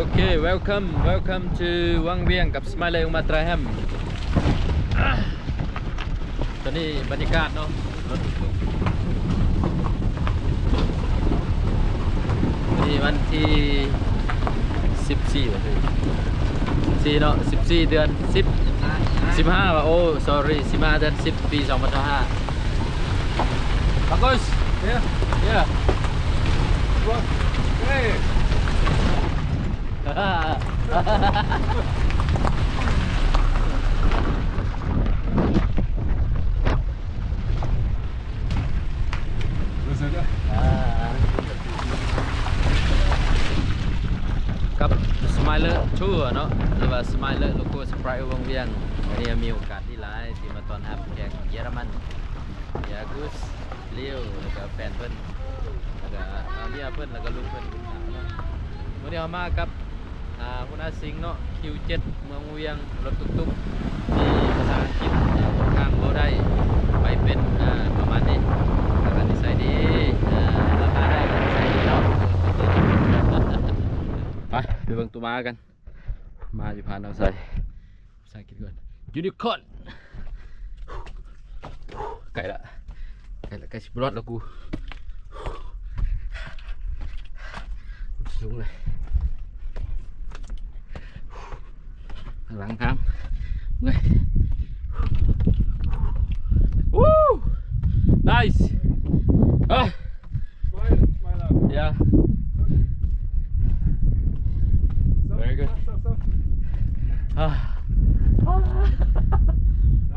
ໂອເຄ welcome welcome to ວັງວຽງກັບ Smiler ອອກມາ Triumph. ຕອນນີ້ບັນຍາກາດເນາະ ວັນນີ້ວັນທີສິບສີ່ ວັນທີສິບສີ່ເນາະ ສິບສີ່ເດືອນສິບ ສິບຫ້າວ່າ ໂອ້ sorry ສິບຫ້າເດືອນສິບ ປີສອງພັນຊາວຫ້າ. Bagus. Yeah. Yeah. What? Hey. What's that? ກັບ Smiler Tour ເນາະ ຫຼືວ່າ Smiler Local Supplier ວັງວຽງ. ວັນນີ້ມີໂອກາດດີຫຼາຍທີ່ມາຕ້ອນຮັບແຂກເຢຍລະມັນ ເຢຍ Gus ລິວ ແລ້ວກະແຟນເພິ່ນ ແລ້ວກະເມຍເພິ່ນ ແລ້ວກະລູກເພິ່ນ. ມື້ນີ້ເຮົາມາກັບ ອ່າ ຫົວໜ້າຊິງເນາະ ຄິວເຈັດ ເມືອງວຽງ ລົດຕຸກໆ ມີພາສາອັງກິດ ອ່າ ຂ້ອນຂ້າງເວົ້າໄດ້ ໄປເປັນ ອ່າ ປະມານນີ້ ແລ້ວກະນິໄສດີ ອ່າ ລາຄາໄດ້ ກະນິໄສດີເນາະ. ໄປ ໄປເບິ່ງໂຕມ້າກັນ ມ້າຢູ່ພານເອົາໃສ່ ພາສາອັງກິດກ່ອນ Unicorn. ໃກ້ລະ ໃກ້ລະ ໃກ້ຊິບໍ່ລອດລະກູ ສູງເລີຍ ຫຼັງທາງ ເມື່ອຍ Woo! Nice. Ah. Smile, smile up. Yeah. Very good. Stop, stop, stop. Ah.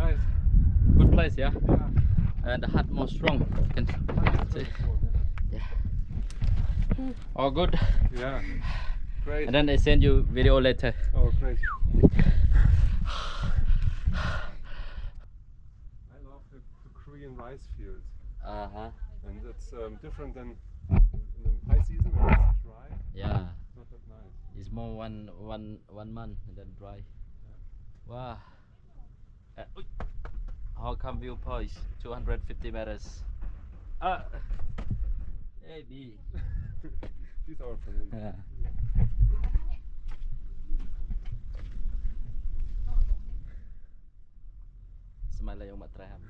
Nice. Good place, yeah? Yeah. And the heart more strong. Can see. Yeah. All good? Yeah. Great. And then I send you video later. Oh, great. I love the, the Korean rice fields. Uh-huh. And it's, um, different than in the high season when it's dry. Yeah. It's not that nice. It's more one, one, one month and then dry. Yeah. Wow. Uh, how come viewpoint is two hundred fifty meters? Uh, maybe. She's our friend. Yeah. Smiler ອອກມາ Triumph.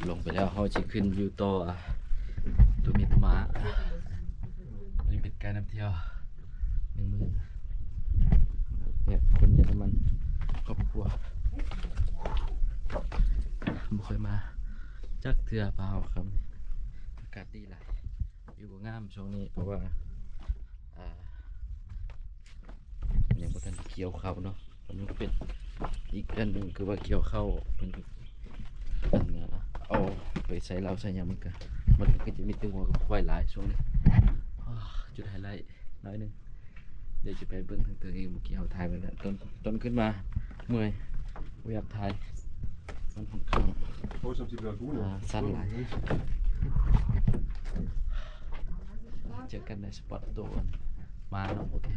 ລົງໄປແລ້ວ ເຮົາຊິຂຶ້ນຢູ່ຕໍ່ ອ່າ ໂຕມີໂຕມ້າ. ອັນນີ້ເປັນໄກນຳທ່ຽວ ໜຶ່ງມື້ ແຂກຄົນເຢຍລະມັນ ຄອບຄົວ ບໍ່ເຄີຍມາຈັກເທື່ອ ພາເຮົາຄຳ ອາກາດດີຫຼາຍ ວິວກໍງາມຊ່ວງນີ້ ເພາະວ່າ ອ່າ ຍັງບໍ່ທັນກ່ຽວເຂົ້າເນາະ ມັນຍັງເປັນ ອີກອັນໜຶ່ງຄືວ່າກ່ຽວເຂົ້າ ເພິ່ນ ອັນນ່າ ເອົາໄປໃສ່ເຫຼົ້າໃສ່ຫຍັງ ມັນກະ ມັນກະຈະມີແຕ່ງົວກັບຄວາຍຫຼາຍຊ່ວງນີ້. ອາ ຈຸດໄຮໄລ ໜ້ອຍໜຶ່ງ ດຽວຊິໄປເບິ່ງທາງເທິງອີກ ເມື່ອກີ້ເຮົາຖ່າຍໄວ້ແລ້ວ ຕອນ ຕອນຂຶ້ນມາເມື່ອຍ ບໍ່ຢາກຖ່າຍ ມັນຂ້ອນຂ້າງ ໂອ້ ສາມສິບ ອາ ສັ່ນຫຼາຍ. ເຈີກັນໃນສະປອດໂຕມາເນາະ ໂອເຄ.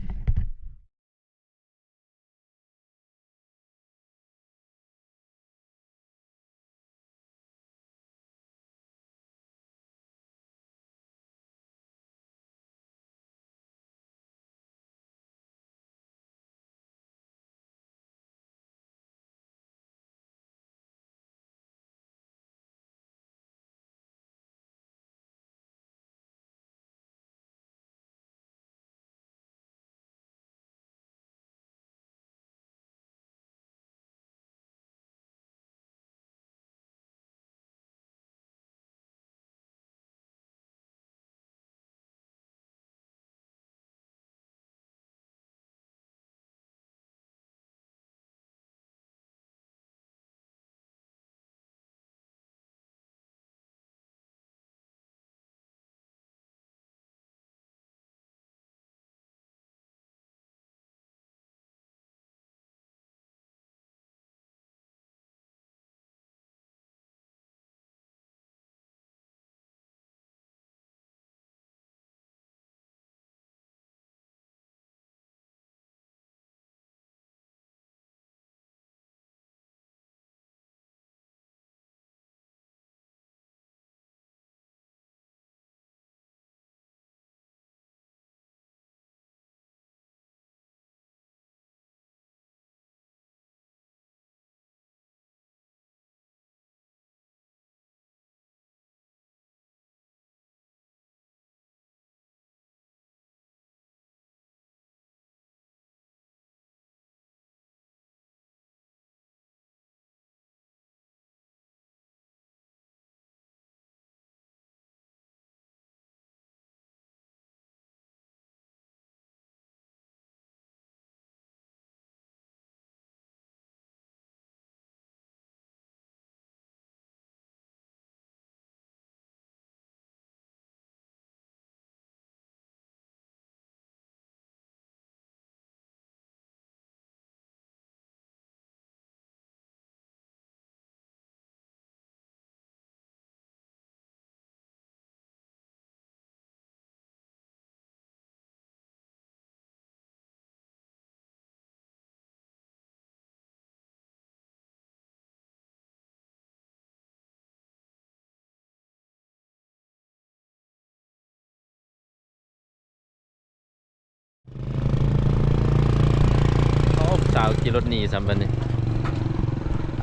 ລົດໜີຊ້ຳບັດນີ້.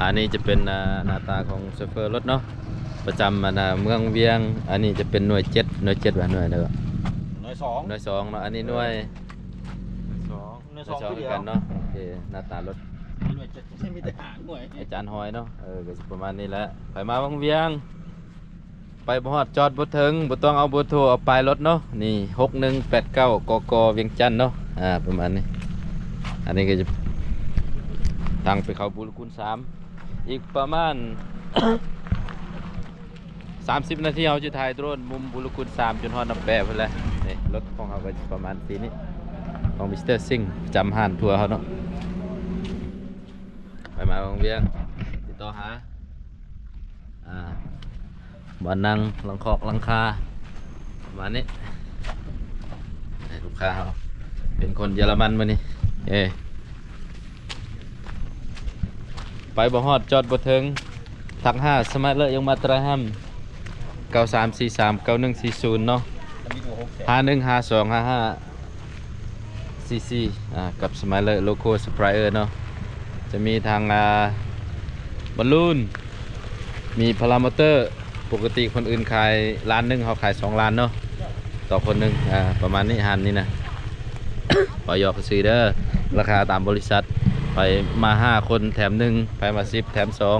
ອັນນີ້ຈະເປັນ ອ່າ ໜ້າຕາຂອງໂຊເຟີລົດເນາະ ປະຈຳ ອັນ ອ່າ ເມືອງວຽງ. ອັນນີ້ຈະເປັນໜ່ວຍເຈັດ ໜ່ວຍເຈັດວ່າໜ່ວຍໃດກໍ ໜ່ວຍສອງ ໜ່ວຍສອງເນາະ. ອັນນີ້ໜ່ວຍ ເອີ ໜ່ວຍສອງ ໜ່ວຍສອງ ໜ່ວຍສອງຄືກັນເນາະ. ໂອເຄ ໜ້າຕາລົດ ໜ່ວຍເຈັດ ມີແຕ່ຫ້າໜ່ວຍ ອາຈານຫອຍເນາະ. ເອີ ກໍຊິປະມານນີ້ແຫຼະ. ໃຜມາວັງວຽງ ໄປບໍ່ຮອດຈອດບໍ່ເຖິງ ບໍ່ຕ້ອງເອົາເບີໂທ ເອົາປ້າຍລົດເນາະ. ນີ້ ຫົກໜຶ່ງແປດເກົ້າ ກກ ວຽງຈັນເນາະ. ອ່າ ປະມານນີ້. ອັນນີ້ກໍຈະທາງໄປເຂົ້າບຸລະກຸນສາມ ອີກປະມານສາມສິບນາທີ ເຮົາຈະຖ່າຍໂດຣນມຸມບຸລະກຸນສາມ ຈົນຮອດນ້ຳແປພຸ້ນແຫຼະ. ນີ້ລົດຂອງເຮົາກໍຈະປະມານສີນີ້ ຂອງມິສເຕີຊິງ ປະຈຳຮ້ານທົວເຮົາເນາະ. ໄປມາວັງວຽງ ຕິດຕໍ່ຫາ ອ່າ ບ່ອນນັ່ງ ຫຼັງຄອກຫຼັງຄາ ປະມານນີ້. ໃຫ້ລູກຄ້າເຮົາເປັນຄົນເຢຍລະມັນມື້ນີ້. ເອີ ໄປບໍ່ຮອດຈອດບໍ່ເຖິງ ທັກຫາສະມາຍເລີ ຍົງມາຕຣາແຮມ ເກົ້າສາມສີ່ສາມເກົ້າໜຶ່ງສີ່ສູນເນາະ ຫ້າໜຶ່ງຫ້າສອງຫ້າຫ້າ ຊີຊີ ອ່າ ກັບສະມາຍເລີໂລໂກ້ຊັບພລາຍເອີເນາະ. ຈະມີທັງ ອ່າ ບອນລູນ ມີພາລາມໍເຕີ. ປົກກະຕິຄົນອື່ນຂາຍລ້ານໜຶ່ງ ເຮົາຂາຍສອງລ້ານເນາະ ຕໍ່ຄົນໜຶ່ງ. ອ່າ ປະມານນີ້ ຮ້ານນີ້ນະ ເວົ້າຫຍອກຊື່ເດີ ລາຄາຕາມບໍລິສັດ ໃຜມາຫ້າຄົນແຖມໜຶ່ງ ໃຜມາສິບແຖມສອງ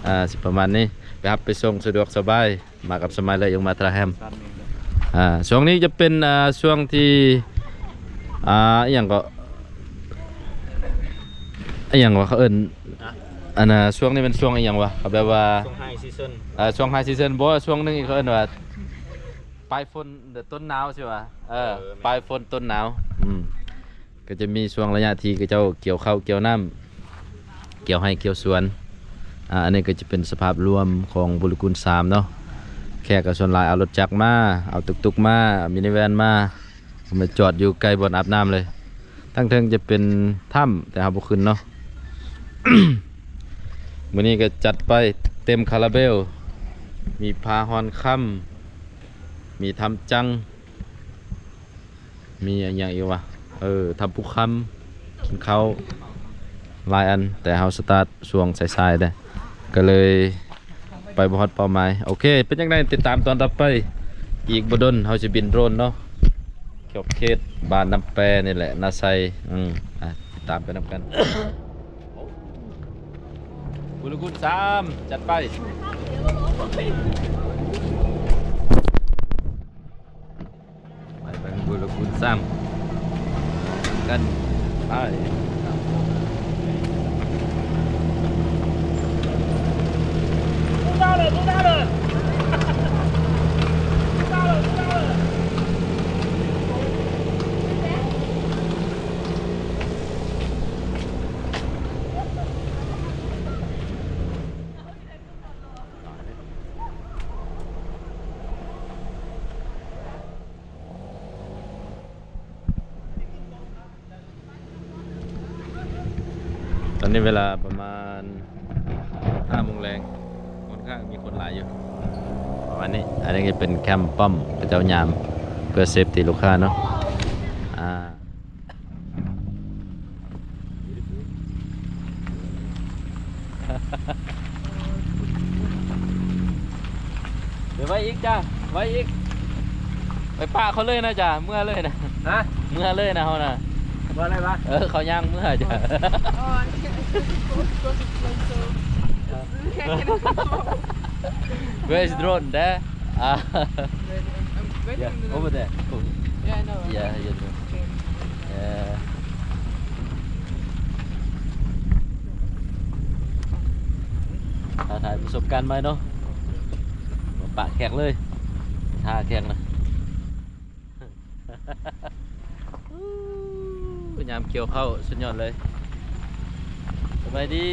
ອ່າ ຊິປະມານນີ້. ໄປຮັບໄປສົ່ງສະດວກສະບາຍ ມາກັບສະມາຍເລີ ຍົງມາຕຣາແຮມ. ອ່າ ຊ່ວງນີ້ຈະເປັນ ອ່າ ຊ່ວງທີ່ ອ່າ ອີ່ຫຍັງກໍ ອີ່ຫຍັງວະ ເຂົາເອີ້ນ ຮະ? ອັນນ່າ ຊ່ວງນີ້ແມ່ນຊ່ວງອີ່ຫຍັງວະ ເຂົາແບບວ່າ ຊ່ວງໄຮຊີຊັນ ອ່າ ຊ່ວງໄຮຊີຊັນ ບໍ່ ຊ່ວງໜຶ່ງອີກເຂົາເອີ້ນວ່າ ປາຍຝົນ ຕົ້ນໜາວ ຊິວ່າ ເອີ ເອີ ແມ່ນ ປາຍຝົນຕົ້ນໜາວ. ອືມ ກໍຈະມີຊ່ວງໄລຍະທີ່ເຂົາເຈົ້າກ່ຽວເຂົ້າກ່ຽວນ້ຳ ກ່ຽວໄຮ່ກ່ຽວສວນ. ອ່າ ອັນນີ້ກໍຈະເປັນສະພາບລວມຂອງບຸລະກຸນສາມເນາະ. ແຂກກໍສ່ວນຫຼາຍເອົາລົດຈັກມາ ເອົາຕຸກຕຸກມາ ເອົາມິນິແວນມາ ເອົາມາຈອດຢູ່ໃກ້ບ່ອນອາບນ້ຳເລີຍ. ທາງເທິງຈະເປັນຖ້ຳ ແຕ່ເຮົາບໍ່ຂຶ້ນເນາະ. ມື້ນີ້ກໍຈັດໄປເຕັມຄາລາເບວ ມີຜາຮ່ອນຄຳ ມີຖ້ຳຈັງ ມີອັນຫຍັງອີກວະ ເອີ ຖ້ຳພູຄຳ ກິນເຂົ້າຫຼາຍອັນ ແຕ່ເຮົາສະຕາດຊ່ວງສາຍໆເດ້ ກໍເລີຍໄປບໍ່ຮອດເປົ້າໝາຍ. ໂອເຄ ເປັນຈັ່ງໃດ ຕິດຕາມຕອນຕໍ່ໄປ. ອີກບໍ່ດົນເຮົາຊິບິນໂດຣນເນາະ ຂອບເຂດບ້ານນ້ຳແປນີ້ແຫຼະ ນາໄຊ. ອືມ ອ່ະ ຕິດຕາມໄປນຳກັນ. ບຸລະກຸນສາມ ຈັດໄປ. ໄປເບິ່ງບຸລະກຸນສາມກັນ ໄປ. ຕອນນີ້ເວລາປະມານຫ້າໂມງແລງ ຂ້ອນຂ້າງມີຄົນຫຼາຍຢູ່ ປະມານນີ້. ອັນນີ້ຈະເປັນແຄມປ້ອມ ເຂົາເຈົ້າຍາມເພື່ອເຊຟຕີລູກຄ້າເນາະ. ອ່າ ເດີ ໄວ້ອີກຈ້າ ໄວ້ອີກ ໄປປະເຂົາເລີຍນະຈ້າ ເມືອເລີຍນະ. ຮະ? ເມືອເລີຍນະເຮົານະ. ເມືອເລີຍວະ? ເອີ ເຂົາຍ່າງເມືອຈ້າ. Oh, I can't. Where is drone? There? Ah. Wait, I'm, I'm waiting. Yeah, in the over there. Cool. Yeah, I know. Yeah, yeah. Okay. Yeah. ທ້າທາຍປະສົບການໃໝ່ເນາະ ມາປະແຂກເລີຍ ຖ້າແຂກນະ. ຍາມກ່ຽວເຂົ້າສຸດຍອດເລີຍ. ສະບາຍດີ.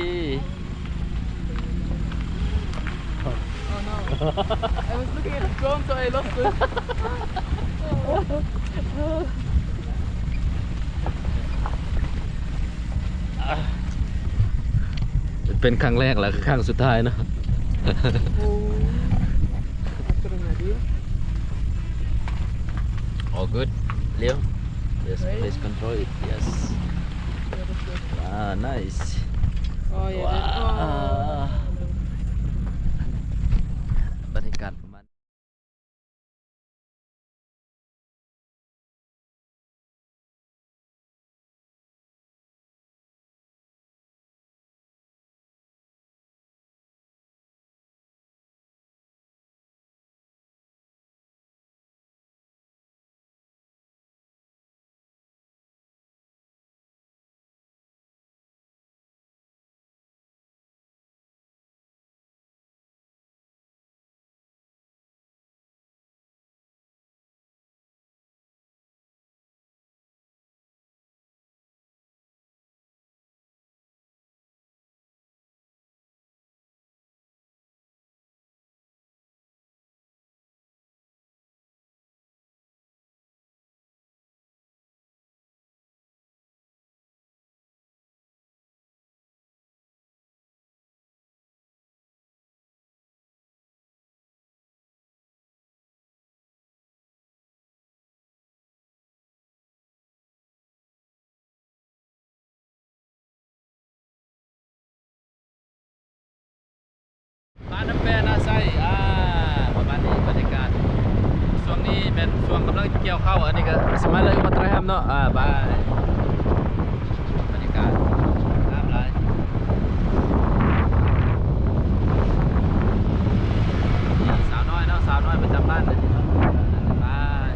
Oh no. I was looking at the drone, so I lost it. ເປັນຄັ້ງແລກ ແລະ ຄັ້ງສຸດທ້າຍເນາະ. Oh. All good, Leo? Yes, right. Please control it. Yes. Yeah, that's good. Wow. ອ່າ nice ໂອ້ຍ ວ້າວ ບັນຍາກາດປະມານ ບ້ານນ້ຳແປນາໄຊ ອ່າ ປະມານນີ້ ບັນຍາກາດ ຊ່ວງນີ້ແມ່ນຊ່ວງກຳລັງກ່ຽວເຂົ້າ ອັນນີ້ກໍ Smiler Matterham ເນາະ ອ່າ ບາຍ ບັນຍາກາດງາມຫຼາຍ ນີ້ສາວນ້ອຍເນາະ ສາວນ້ອຍປະຈຳບ້ານ ບາຍ.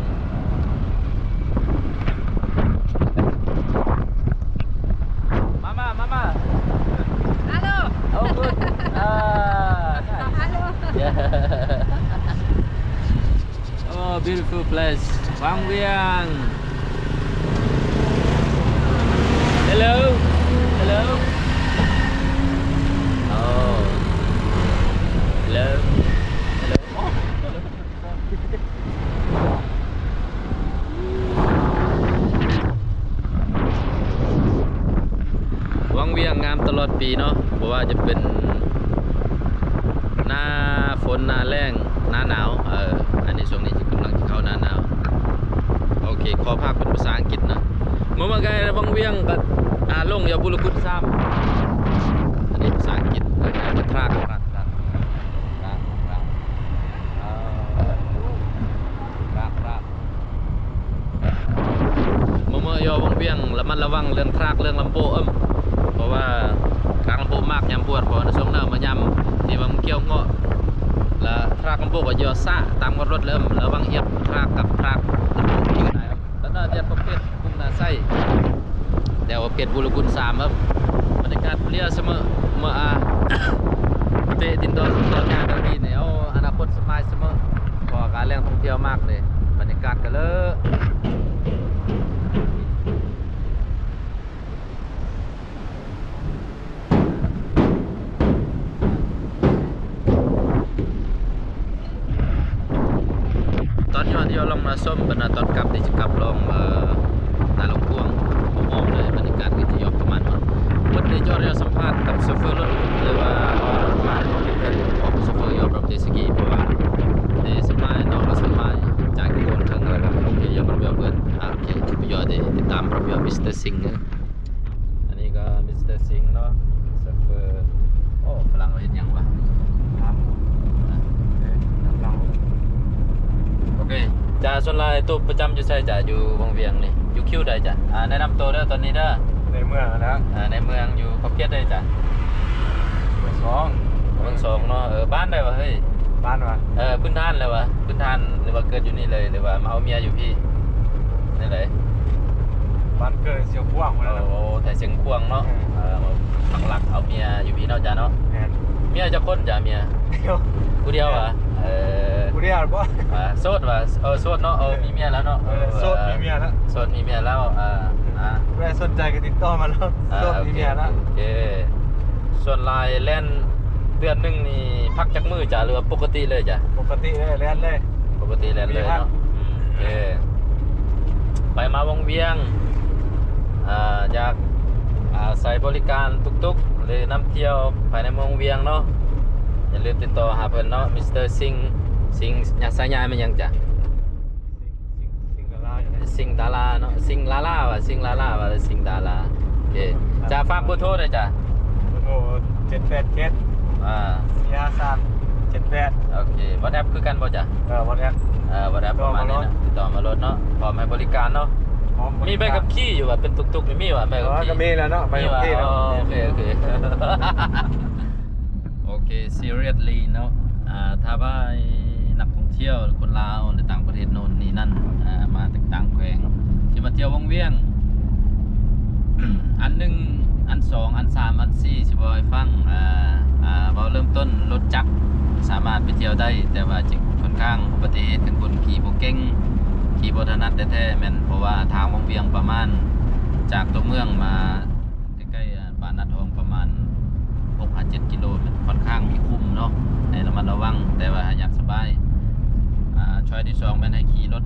ມາມາ ມາມາ Hello. Oh, good. Ah, nice. Hello. Yeah. Oh, beautiful place. ວັງວຽງ. Hello. Hello. Oh. Hello. Hello. Oh. ວັງວຽງງາມຕະຫຼອດປີເນາະ ບໍ່ວ່າຈະເປັນໜ້າຝົນ ໜ້າແລ້ງ ໜ້າໜາວ ເອີ ອັນນີ້ຊ່ວງນີ້ກຳລັງຈະເຂົ້າໜ້າໜາວ. ໂອເຄ ຂໍພາກເປັນພາສາອັງກິດເນາະ. ເມື່ອວານກາຍວັງວຽງກໍ ອ່າ ລົງຢາວບຸລະກຸດສາມ ອັນນີ້ພາສາອັງກິດ ທຣາກ ທຣາກ ທຣາກ ທຣາກ ເອີ ທຣາກ ທຣາກ. ເມື່ອ ເມື່ອຢູ່ວັງວຽງ ລະມັດລະວັງເລື່ອງທຣາກ ເລື່ອງລຳໂພງ ເອີ ເພາະວ່າທຣາກລຳໂພງມາກຍາມປວດ ເພາະວ່າໃນຊ່ວງໜາວມາຍາມທີ່ວ່າມັນກ່ຽວເງາະ ລະທຣາກລຳໂພງກໍຢໍ້ຊ້າຕາມກັບລົດເລີຍ ລະວັງອຽບທຣາກກັບທຣາກລຳໂພງ ຕອນນັ້ນຈະປະເພດ ກຸງນາໄຊ ແຕ່ວ່າເຂດບຸລະກຸນສາມ ບັນຍາກາດເລຍສະເໝີ ເມື່ອ ອ່າ ເຕະດິນດອນ ດອນຫຍ້າແຖວນີ້ນີ້ ໂອ້ ອະນາຄົດສະບາຍສະເໝີ ເພາະວ່າການແຫຼ່ງທ່ອງທ່ຽວມາກເດ້ ບັນຍາກາດກະເລີ. ຕອນຍ້ອນທີ່ເຮົາລອງມາຊົມ ບັນດາຕອນກັບທີ່ຈະກັບລອງ ເອີ ນາຫຼວງກວາງ ອ້ອມເລີຍ ບັນຍາກາດກໍຈະຢູ່ປະມານນັ້ນ. ເພິ່ນໄດ້ຈອດ ສຳພາດກັບໂຊເຟີລົດ ຫຼືວ່າ ໂຊເຟີຢູ່ ເພາະວ່າເດສະມາຍ ເນາະ ສະມາຍ ຈາກກວາງເທິງ ແລ້ວກໍໂອເຄ ຢູ່ປະເພດເພິ່ນ ອ່າ ໂອເຄ ໄປຢໍໄດ້ຕິດຕາມປະເພດມິສເຕີຊິງເດີ. ອັນນີ້ກໍມິສເຕີຊິງເນາະ ໂຊເຟີ. ໂອ້ ຝຣັ່ງວ່າເຮັດຫຍັງວະ? ໂອເຄ ຈາ ສ່ວນຫຼາຍໂຕປະຈຳຢູ່ໃສຈາ? ຢູ່ວັງວຽງນີ້ ຢູ່ຄິວໃດຈາ? ອ່າ ແນະນຳໂຕເດີ ຕອນນີ້ເດີ. ໃນເມືອງຫັ້ນແຫຼະ. ອ່າ ໃນເມືອງ ຢູ່ຂອບເຂດໃດຈາ? ເມືອງສອງ. ເມືອງສອງເນາະ. ເອີ ບ້ານໃດວະເຮີ້ຍ? ບ້ານວະ? ເອີ ພື້ນຖານແລ້ວວະ? ພື້ນຖານ ຫຼືວ່າເກີດຢູ່ນີ້ເລີຍ ຫຼືວ່າມາເອົາເມຍຢູ່ພີ້? ແນວໃດ? ບ້ານເກີດຊຽງຂວາງພຸ້ນແຫຼະ. ໂອ້ ແຖວຊຽງຂວາງເນາະ. ເອີ ເອີ ປັກຫຼັກເອົາເມຍຢູ່ພີ້ເນາະຈາເນາະ. ແມ່ນ. ເມຍຈັກຄົນຈາ ເມຍ? ດຽວ. ຜູ້ດຽວຫວາ? ເອີ ຜູ້ດຽວບໍ່? ອ່າ ໂສດຫວາ? ເອີ ໂສດເນາະ. ເອີ ມີເມຍແລ້ວເນາະ. ເອີ ໂສດມີເມຍແລ້ວ. ໂສດມີເມຍແລ້ວ. ອ່າ ອ່າ ຜູ້ໃດສົນໃຈກໍຕິດຕໍ່ມາເນາະ. ໂສດມີເມຍແລ້ວ. ໂອເຄ ສ່ວນຫຼາຍແລ່ນເດືອນໜຶ່ງນີ້ພັກຈັກມື້ຈາ ຫຼືວ່າປົກກະຕິເລີຍຈາ? ປົກກະຕິເລີຍ ແລ່ນເລີຍ. ປົກກະຕິແລ່ນເລີຍເນາະ. ໂອເຄ ໄປມາວັງວຽງ ອ່າ ຢາກ ອ່າ ໃຊ້ບໍລິການຕຸກໆ ຫຼືນຳທ່ຽວພາຍໃນເມືອງວັງວຽງເນາະ ຢ່າລືມຕິດຕໍ່ຫາເພິ່ນເນາະ ມິສເຕີຊິງ. ຊິງ ຍາ ສາຍາແມ່ນຫຍັງຈາ? ຊິງດາລາເນາະ. ຊິງລາລາຫວາ? ຊິງລາລາຫວາ ຫຼືຊິງດາລາ? ໂອເຄ ຈະຝາກເບີໂທໄດ້ຈ້ະ? ເບີໂທ ເຈັດແປດເຈັດ ອ່າ ສີ່ຫ້າສາມ ເຈັດແປດ ໂອເຄ. WhatsApp ຄືກັນບໍ່ຈ້ະ? ເອີ WhatsApp ເອີ WhatsApp ປະມານນີ້ນະ ຕິດຕໍ່ມາໂລດເນາະ ພ້ອມໃຫ້ບໍລິການເນາະ. ມີໃບຂັບຂີ່ຢູ່ວ່າ ເປັນຕຸກໆ ນີ້ມີວ່າ ໃບຂັບຂີ່? ກໍມີແລ້ວເນາະ ໃບຂັບຂີ່ເນາະ. ໂອເຄ ໂອເຄ ໂອເຄ seriously ເນາະ ອ່າ ຖ້າວ່ານັກທ່ອງທ່ຽວ ຄົນລາວ ໃນຕ່າງປະເທດໂນ່ນນີ້ນັ້ນ ອ່າ ມາຈາກຕ່າງແຂວງ ຊິມາທ່ຽວວັງວຽງ ອັນໜຶ່ງ ອັນສອງ ອັນສາມ ອັນສີ່ ຊິເວົ້າໃຫ້ຟັງ. ອ່າ ອ່າ ເວົ້າເລີ່ມຕົ້ນ ລົດຈັກສາມາດໄປທ່ຽວໄດ້ ແຕ່ວ່າຈະຄ່ອນຂ້າງອຸບັດຕິເຫດ ຄັນຄົນຂີ່ບໍ່ເກັ່ງ ຂີ່ບໍ່ຖະໜັດແທ້ໆ ແມ່ນ ເພາະວ່າທາງວັງວຽງປະມານ ຈາກຕົວເມືອງມາ ໃກ້ໆ ບ້ານນາທອງປະມານຫົກຫາເຈັດກິໂລ ແມ່ນຂ້ອນຂ້າງມີຂຸມເນາະ ໃຫ້ລະມັດລະວັງ ແຕ່ວ່າຫາຍາກສະບາຍ. ອ່າ ຊ້ອຍທີສອງແມ່ນໃຫ້ຂີ່ລົດ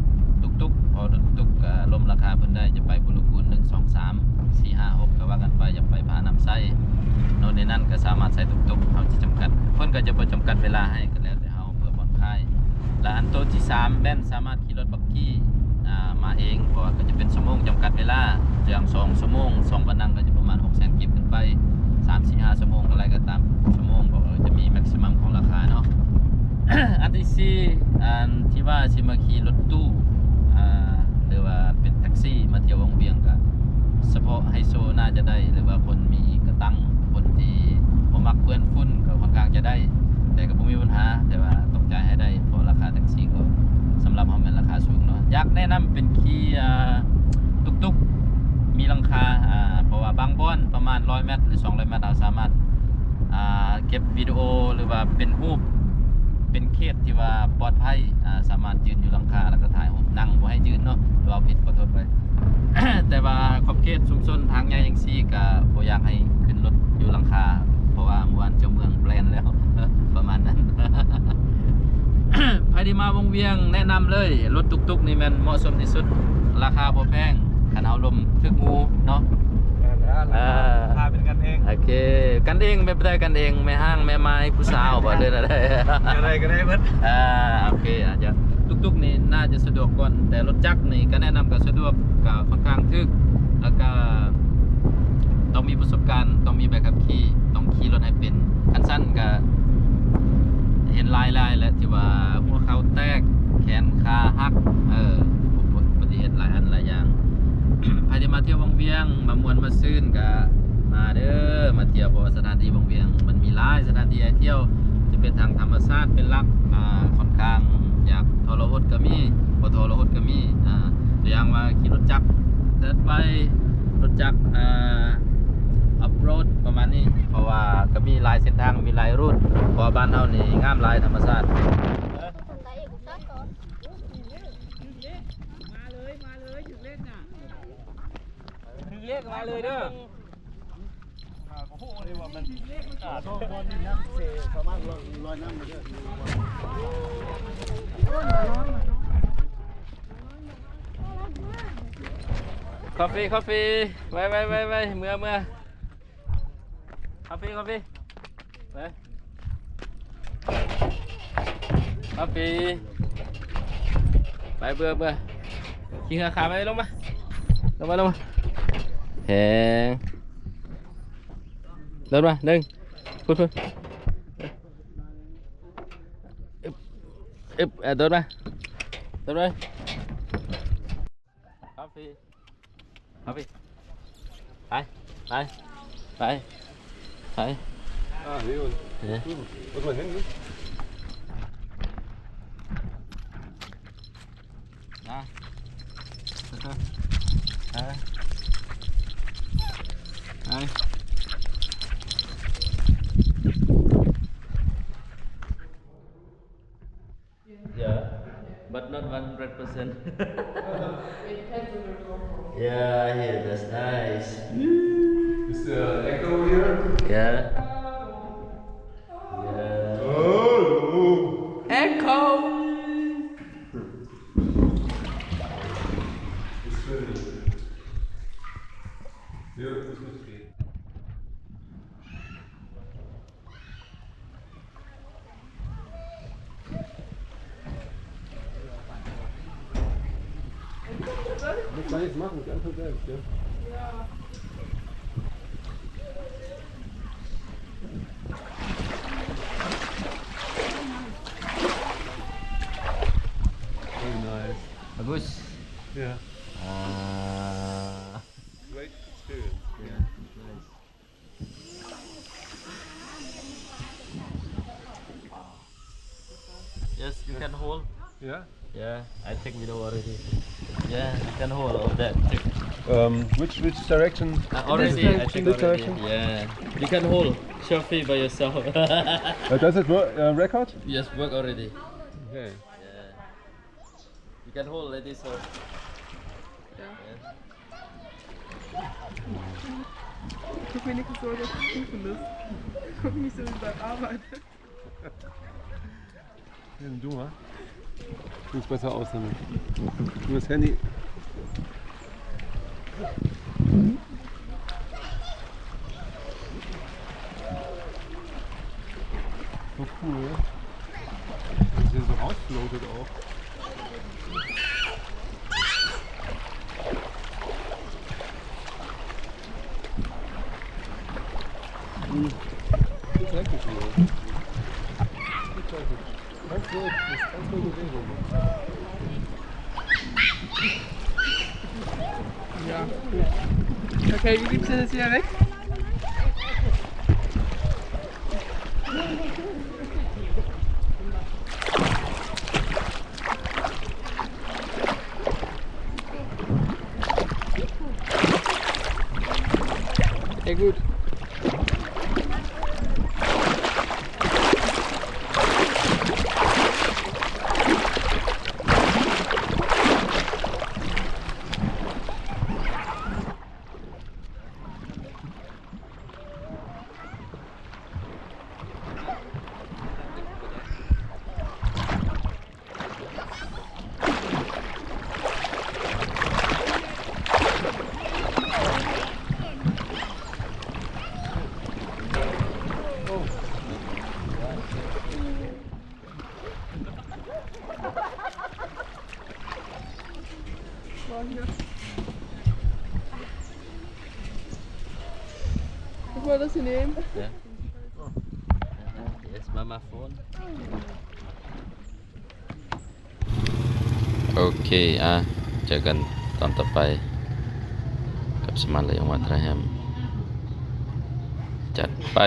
ຕຸກໆ ເພາະລົດຕຸກໆ ກໍລົມລາຄາເພິ່ນໄດ້ ຈະໄປໂບລະກູນ ໜຶ່ງ ສອງ ສາມ ສີ່ ຫ້າ ຫົກ ກໍວ່າກັນໄປ ຢາກໄປພານ້ຳໃຊ້ເນາະ ໃນນັ້ນກໍສາມາດໃຊ້ຕຸກໆ ເຮົາຈະຈຳກັດ ເພິ່ນກໍຈະບໍ່ຈຳກັດເວລາໃຫ້ ກໍແລ້ວແຕ່ເຮົາ ເພື່ອຜ່ອນຄາຍ. ແລະ ອັນໂຕທີສາມແມ່ນສາມາດ ຂີ່ລົດບັກກີ້ ອ່າ ມາເອງ ເພາະວ່າກໍຈະເປັນຊົ່ວໂມງຈຳກັດເວລາ ຢ່າງສອງຊົ່ວໂມງ ສອງບານັງກໍຈະປະມານຫົກແສນກີບຂຶ້ນໄປ ສາມ ສີ່ ຫ້າຊົ່ວໂມງ ກໍໄດ້ກໍຕາມຊົ່ວໂມງ ເພາະວ່າຈະມີ maximum ຂອງລາຄາເນາະ. ອັນທີສີ່ ອັນທີ່ວ່າຊິມາຂີ່ລົດຕູ້ ອ່າ ຫຼືວ່າເປັນແທັກຊີມາທ່ຽວວັງວຽງ ກໍສະເພາະໄຮໂຊໜ້າຈະໄດ້ ຫຼືວ່າຄົນມີກະຕັງ ຄົນທີ່ບໍ່ມັກເປື້ອນຝຸ່ນກໍຄ່ອນຂ້າງຈະໄດ້ ແຕ່ກໍບໍ່ມີບັນຫາ ແຕ່ວ່າຕ້ອງຈ່າຍໃຫ້ໄດ້ ເພາະລາຄາແທັກຊີກໍສຳລັບເຮົາແມ່ນລາຄາສູງເນາະ. ຢາກແນະນຳເປັນຂີ່ ອ່າ ຕຸກໆ ມີຫຼັງຄາ ອ່າ ເພາະວ່າບາງບ່ອນປະມານຮ້ອຍແມັດ ຫຼື ສອງຮ້ອຍແມັດ ເຮົາສາມາດ ອ່າ ເກັບວິດີໂອ ຫຼືວ່າເປັນຮູບ ເປັນເຂດທີ່ວ່າປອດໄພ ອ່າ ສາມາດຢືນຢູ່ຫຼັງຄາ ແລ້ວກໍຖ່າຍຮູບ ນັ່ງບໍ່ໃຫ້ຢືນເນາະ ເວົ້າຜິດ ຂໍໂທດໄປ. ແຕ່ວ່າຂອບເຂດຊຸມຊົນທາງໃຫຍ່ຈັ່ງຊີ້ກໍບໍ່ຢາກໃຫ້ຂຶ້ນລົດຢູ່ຫຼັງຄາ ເພາະວ່າເມື່ອວານເຈົ້າເມືອງແບນແລ້ວ ປະມານນັ້ນ. ໃຜທີ່ມາວັງວຽງແນະນຳເລີຍ ລົດຕຸກໆນີ້ແມ່ນເໝາະສົມທີ່ສຸດ ລາຄາບໍ່ແພງ ຄັນເຮົາລົມຖືກໝູ່ເນາະ. ເອີ ລາຄາເປັນກັນເອງ ໂອເຄ ກັນເອງ ແບບໃດກັນເອງ ແມ່ຮ້າງແມ່ໝ້າຍ ຜູ້ສາວບໍ່ ຫຼືແນວໃດ? ແນວໃດກໍໄດ້ເບິດ ອ່າ ໂອເຄ ອາດຈະ ຕຸກໆນີ້ໜ້າຈະສະດວກກວ່າ ແຕ່ລົດຈັກນີ້ກໍແນະນຳກໍສະດວກ ກໍຄ່ອນຂ້າງຖືກ ແລ້ວກໍຕ້ອງມີປະສົບການ ຕ້ອງມີໃບຂັບຂີ່ ຕ້ອງຂີ່ລົດໃຫ້ເປັນ ຄັນຊັ້ນກໍເຫັນຫຼາຍໆ ແຫຼະ ທີ່ວ່າຫົວເຂົ່າແຕກ ແຂນຂາຫັກ ເອີ ອຸບັດຕິເຫດຫຼາຍອັນຫຼາຍຢ່າງ. ໃຜທີ່ມາທ່ຽວວັງວຽງ ມາມ່ວນມາຊື່ນກໍມາເດີ ມາທ່ຽວ ເພາະວ່າສະຖານທີ່ວັງວຽງ ມັນມີຫຼາຍສະຖານທີ່ໃຫ້ທ່ຽວ ຈະເປັນທາງທຳມະຊາດເປັນຫຼັກ ອ່າ ຂ້ອນຂ້າງຢາກທໍລະຫົດກໍມີ ບໍ່ທໍລະຫົດກໍມີ ອ່າ ຕົວຢ່າງວ່າຂີ່ລົດຈັກ dirt bike ລົດຈັກ ອ່າ off road ປະມານນີ້ ເພາະວ່າກໍມີຫຼາຍເສັ້ນທາງ ມີຫຼາຍ route ເພາະວ່າບ້ານເຮົານີ້ງາມຫຼາຍທຳມະຊາດ. ມາເລີຍ ມາເລີຍ ຖືກເລກນະ ຖືກເລກມາເລີຍເດີ. ສອງບ່ອນນີ້ນຳເສ ສາມາດລອຍ ລອຍນ້ຳໄດ້ເດີ. ຄອບຟີ ຄອບຟີ ໄວໆ ໄວໆ ເມືອ ເມືອ. ຄອບຟີ ຄອບຟີ ໄປ ຄອບຟີ ໄປ ເບື່ອ ເບື່ອ ຂີ່ເຮືອຂາມໄປ ລົງມາ ລົງມາ ລົງມາ ແຮງ ໂດດມາ ໜຶ່ງ ພຸ້ນ ພຸ້ນ ອຶບ ອຶບ ເອີ ໂດດມາ ໂດດມາ ຄອບຟີ ມາພີ້ ໄປ ໄປ ໄປ ໄປ ອ່າ ນີ້ ເອີ ມັນເຫັນຢູ່ ນະ ໄປ ໄປ. Yeah, but not one hundred percent. Yeah, yeah, that's nice. It's, uh, echo here. Yeah. Yeah. Oh, oh. Echo. It's really, yeah, it's good. Muss man jetzt machen, ganz und ehrlich, gell? Ja. Bagus. Yeah. Ah. Great experience. Yeah, nice. Yes, you can hold. Yeah? Yeah, I take video already. Yeah, you can hold all that. Take. Um, which, which direction? Uh, already, I take already. This direction? Yeah. You can hold selfie by yourself. Uh, does it work, uh, record? Yes, work already. Okay. Yeah. You can hold like this, sir. Ja. Ja. Guck mir nicht so, dass du prüfen musst. Guck mich so überarbeitet. Ja, du, ha? Sieht besser aus damit. Nur das Handy. So cool. Dass es hier so rausfloatet auch. Hm. Ist richtig hier. Ist richtig. Ganz ruhig, ist ganz ruhige Bewegung. Ja, gut. Okay, wie gibst du das wieder weg? Sehr gut. What was the name? Yeah. Yes, mama phone. ໂອເຄ ອ່ະ ເຈີກັນຕອນຕໍ່ໄປ ກັບສະມານລະຍົງວັດທະແຮມ ຈັດໄປ.